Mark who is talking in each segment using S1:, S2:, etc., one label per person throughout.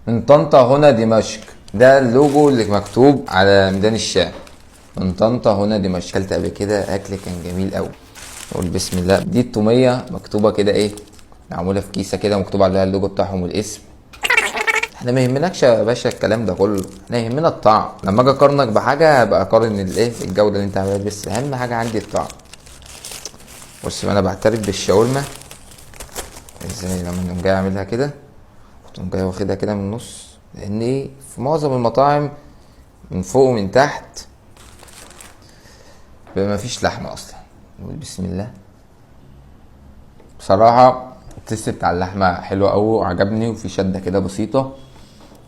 S1: من طنطا هنا دمشق. ده اللوجو اللي مكتوب على ميدان الشام، من طنطا هنا دمشق. اكلت قبل كده اكل كان جميل قوي. نقول بسم الله. دي التوميه مكتوبة كده ايه، معمولة في كيسه كده مكتوب عليها اللوجو بتاعهم والاسم. احنا ما يهمناكش يا باشا الكلام ده كله، احنا يهمنا الطعم. لما اجي اقارنك بحاجة ابقى اقارن الايه، الجودة اللي انت عاملها، بس اهم حاجة عندي الطعم. بص انا بعترف بالشاورما ازاي، لما نقوم جاي اعملها كده تقوم جاي واخدها كده من النص، لان ايه في معظم المطاعم من فوق ومن تحت بيبقى مفيش لحمه اصلا. نقول بسم الله. بصراحة ال taste بتاع اللحمة حلو قوي وعجبني، وفي شده كده بسيطة،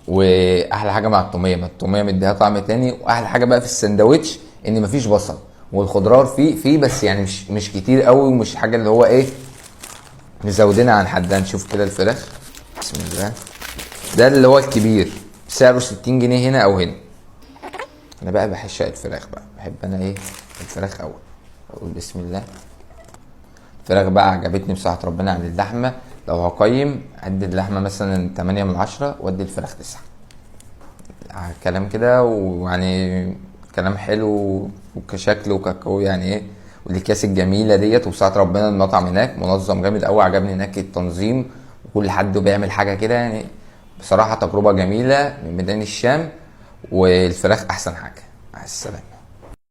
S1: واحلى حاجة مع التوميه، ما التوميه مديها طعم تاني. واحلى حاجة بقى في السندوتش ان مفيش بصل، والخضار فيه بس يعني مش كتير قوي، ومش حاجة اللي هو ايه مزودينها عن حدها. نشوف كده الفراخ، بسم الله. ده اللي هو الكبير سعره 60 جنيه هنا او هنا. انا بقى بحشق الفراخ بقى، بحب انا ايه الفراخ قوي. اقول بسم الله. الفراخ بقى عجبتني بصراحة ربنا عن اللحمة. لو هقيم ادي اللحمة مثلا 8 من 10 وادي الفراخ 9. كلام كده ويعني كلام حلو وكشكل وككو يعني ايه، والاكياس الجميلة ديت. وبصراحة ربنا المطعم هناك منظم جامد قوي، عجبني هناك التنظيم وكل حد بيعمل حاجة كده يعني. بصراحة تجربه جميلة من ميدان الشام، والفراخ احسن حاجة. مع السلامة.